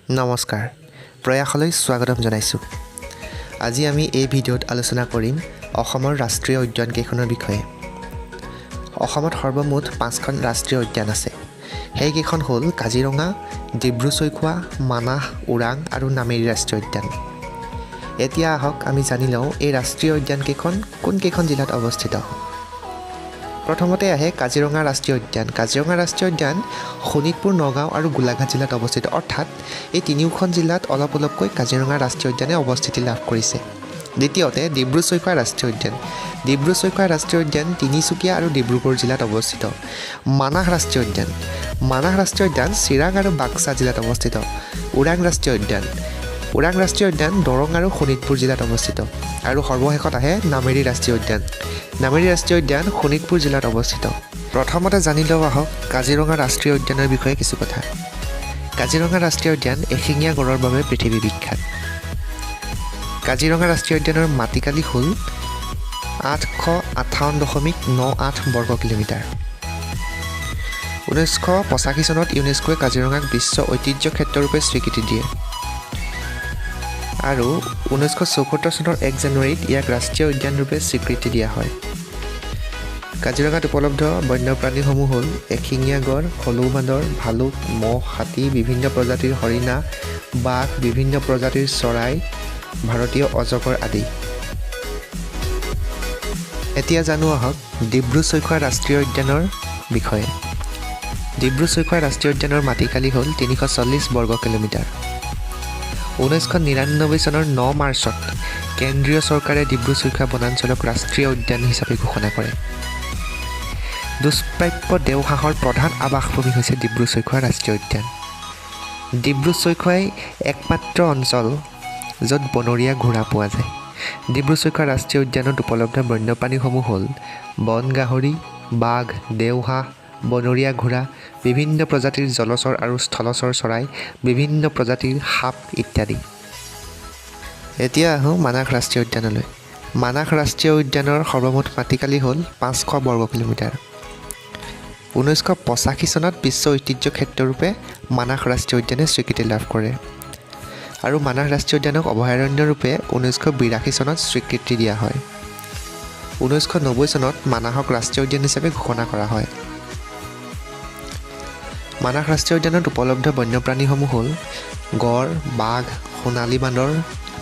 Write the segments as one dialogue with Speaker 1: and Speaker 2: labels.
Speaker 1: নমস্কাৰ, প্ৰয়াসলৈ স্বাগতম জনাইছোঁ। আজি আমি এই ভিডিঅ'ত আলোচনা কৰিম অসমৰ ৰাষ্ট্ৰীয় উদ্যানকেইখনৰ বিষয়ে। অসমত সৰ্বমুঠ পাঁচখন ৰাষ্ট্ৰীয় উদ্যান আছে। সেইকেইখন হ'ল কাজিৰঙা, ডিব্ৰু ছৈখোৱা, মানাহ, ওৰাং আৰু নামেৰি ৰাষ্ট্ৰীয় উদ্যান। এতিয়া আহক আমি জানি লওঁ এই ৰাষ্ট্ৰীয় উদ্যানকেইখন কোনকেইখন জিলাত অৱস্থিত। প্ৰথমতে আহে কাজিৰঙা ৰাষ্ট্ৰীয় উদ্যান। কাজিৰঙা ৰাষ্ট্ৰীয় উদ্যান শোণিতপুৰ, নগাঁও আৰু গোলাঘাট জিলাত অৱস্থিত। অৰ্থাৎ এই তিনিওখন জিলাত অলপ অলপকৈ কাজিৰঙা ৰাষ্ট্ৰীয় উদ্যানে অৱস্থিতি লাভ কৰিছে। দ্বিতীয়তে ডিব্ৰু ছৈখোৱা ৰাষ্ট্ৰীয় উদ্যান। ডিব্ৰু ছৈখোৱা ৰাষ্ট্ৰীয় উদ্যান তিনিচুকীয়া আৰু ডিব্ৰুগড় জিলাত অৱস্থিত। মানাহ ৰাষ্ট্ৰীয় উদ্যান। মানাহ ৰাষ্ট্ৰীয় উদ্যান চিৰাং আৰু বাক্সা জিলাত অৱস্থিত। ওৰাং ৰাষ্ট্ৰীয় উদ্যান। ওৰাং ৰাষ্ট্ৰীয় উদ্যান দৰং আৰু শোণিতপুৰ জিলাত অৱস্থিত। আৰু সৰ্বশেষত আহে নামেৰি ৰাষ্ট্ৰীয় উদ্যান। নামেৰি ৰাষ্ট্ৰীয় উদ্যান শোণিতপুৰ জিলাত অৱস্থিত। প্ৰথমতে জানি লওঁ আহক কাজিৰঙা ৰাষ্ট্ৰীয় উদ্যানৰ বিষয়ে কিছু কথা। কাজিৰঙা ৰাষ্ট্ৰীয় উদ্যান এশিঙীয়া গঁড়ৰ বাবে পৃথিৱী বিখ্যাত। কাজিৰঙা ৰাষ্ট্ৰীয় উদ্যানৰ মাটিকালি হ'ল 858.98 বৰ্গ কিলোমিটাৰ। 1985 চনত ইউনেস্কোৱে কাজিৰঙাক বিশ্ব ঐতিহ্য ক্ষেত্ৰৰূপে স্বীকৃতি দিয়ে আৰু 1974 চনৰ 1 জানুৱাৰীত ইয়াক ৰাষ্ট্ৰীয় উদ্যানৰূপে স্বীকৃতি দিয়া হয়। কাজিৰঙাত উপলব্ধ বন্যপ্ৰাণীসমূহ হ'ল এশিঙীয়া গঁড়, হলৌ বান্দৰ, ভালুক, মহ, হাতী, বিভিন্ন প্ৰজাতিৰ হৰিণা, বাঘ, বিভিন্ন প্ৰজাতিৰ চৰাই, ভাৰতীয় অজগৰ আদি। এতিয়া জানো আহক ডিব্ৰু ছৈখোৱা ৰাষ্ট্ৰীয় উদ্যানৰ বিষয়ে। ডিব্ৰু ছৈখোৱা ৰাষ্ট্ৰীয় উদ্যানৰ মাটিকালি হ'ল 340 বৰ্গ কিলোমিটাৰ। 1999 চনৰ 9 মাৰ্চত কেন্দ্ৰীয় চৰকাৰে ডিব্ৰু ছৈখোৱা বনাঞ্চলক ৰাষ্ট্ৰীয় উদ্যান হিচাপে ঘোষণা কৰে। দুষ্প্ৰাপ্য দেওহাঁহৰ প্ৰধান আৱাসভূমি হৈছে ডিব্ৰু ছৈখোৱা ৰাষ্ট্ৰীয় উদ্যান। ডিব্ৰু ছৈখোৱাই একমাত্ৰ অঞ্চল, য'ত বনৰীয়া ঘোঁৰা পোৱা যায়। ডিব্ৰু ছৈখোৱা ৰাষ্ট্ৰীয় উদ্যানত উপলব্ধ বন্যপ্ৰাণীসমূহ হ'ল বন গাহৰি, বাঘ, দেওহাঁহ, বনৰীয়া ঘোঁৰা, বিভিন্ন প্ৰজাতিৰ জলচৰ আৰু স্থলচৰ চৰাই, বিভিন্ন প্ৰজাতিৰ সাপ ইত্যাদি। এতিয়া আহোঁ মানাহ ৰাষ্ট্ৰীয় উদ্যানলৈ। মানাহ ৰাষ্ট্ৰীয় উদ্যানৰ সৰ্বমুঠ মাটিকালি হ'ল 500 বৰ্গ কিলোমিটাৰ। 1985 চনত বিশ্ব ঐতিহ্য ক্ষেত্ৰৰূপে মানাহ ৰাষ্ট্ৰীয় উদ্যানে স্বীকৃতি লাভ কৰে আৰু মানাহ ৰাষ্ট্ৰীয় উদ্যানক অভয়াৰণ্যৰূপে 1982 চনত স্বীকৃতি দিয়া হয়। 1990 চনত মানাহক ৰাষ্ট্ৰীয় উদ্যান হিচাপে ঘোষণা কৰা হয়। মানাহ ৰাষ্ট্ৰীয় উদ্যানত উপলব্ধ বন্যপ্ৰাণীসমূহ হ'ল গঁড়, বাঘ, সোণালী বান্দৰ,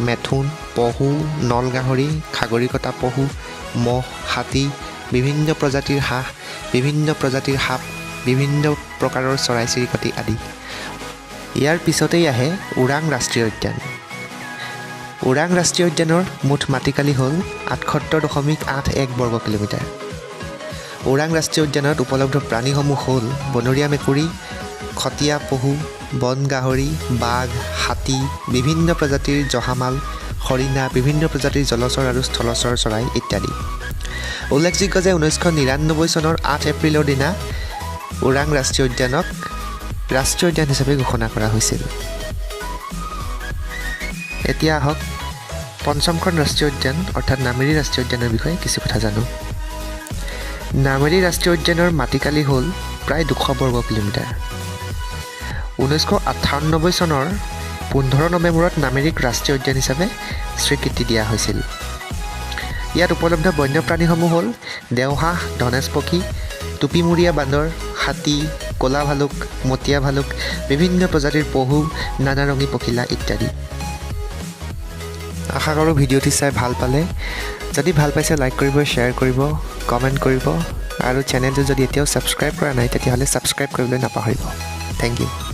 Speaker 1: মেথোন, পহু, নল গাহৰি, খাগৰিকটা পহু, মহ, হাতী, বিভিন্ন প্ৰজাতিৰ হাঁহ, বিভিন্ন প্ৰজাতিৰ সাপ, বিভিন্ন প্ৰকাৰৰ চৰাই চিৰিকটি আদি। ইয়াৰ পিছতেই আহে ওৰাং ৰাষ্ট্ৰীয় উদ্যান। ওৰাং ৰাষ্ট্ৰীয় উদ্যানৰ মুঠ মাটিকালি হ'ল 78.81 বৰ্গ কিলোমিটাৰ। ওৰাং ৰাষ্ট্ৰীয় উদ্যানত উপলব্ধ প্ৰাণীসমূহ হ'ল বনৰীয়া মেকুৰী, খটীয়া পহু, বন গাহৰি, বাঘ, হাতী, বিভিন্ন প্ৰজাতিৰ জহামাল, হৰিণা, বিভিন্ন প্ৰজাতিৰ জলচৰ আৰু স্থলচৰ চৰাই ইত্যাদি। উল্লেখযোগ্য যে 1999 চনৰ 8 এপ্ৰিলৰ দিনা ওৰাং ৰাষ্ট্ৰীয় উদ্যানক ৰাষ্ট্ৰীয় উদ্যান হিচাপে ঘোষণা কৰা হৈছিল। এতিয়া আহক পঞ্চমখন ৰাষ্ট্ৰীয় উদ্যান, অৰ্থাৎ নামেৰি ৰাষ্ট্ৰীয় উদ্যানৰ বিষয়ে কিছু কথা জানো। নামেৰি ৰাষ্ট্ৰীয় উদ্যানৰ মাটিকালি হ'ল প্ৰায় 200 বৰ্গ কিলোমিটাৰ। 1998 চনৰ 15 নৱেম্বৰত নামেৰিক ৰাষ্ট্ৰীয় উদ্যান হিচাপে স্বীকৃতি দিয়া হৈছিল। ইয়াত উপলব্ধ বন্যপ্ৰাণীসমূহ হ'ল দেওহাঁহ, ধনেশ পক্ষী, টুপিমূৰীয়া বান্দৰ, হাতী, ক'লা ভালুক, মটীয়া ভালুক, বিভিন্ন প্ৰজাতিৰ পহু, নানা ৰঙী পখিলা ইত্যাদি। আশা কৰোঁ ভিডিঅ'টি চাই ভাল পালে। যদি ভাল পাইছে, লাইক কৰিব, শ্বেয়াৰ কৰিব, কমেণ্ট কৰিব আৰু চেনেলটো যদি এতিয়াও ছাবস্ক্ৰাইব কৰা নাই, তেতিয়াহ'লে ছাবস্ক্ৰাইব কৰিবলৈ নাপাহৰিব। Thank you.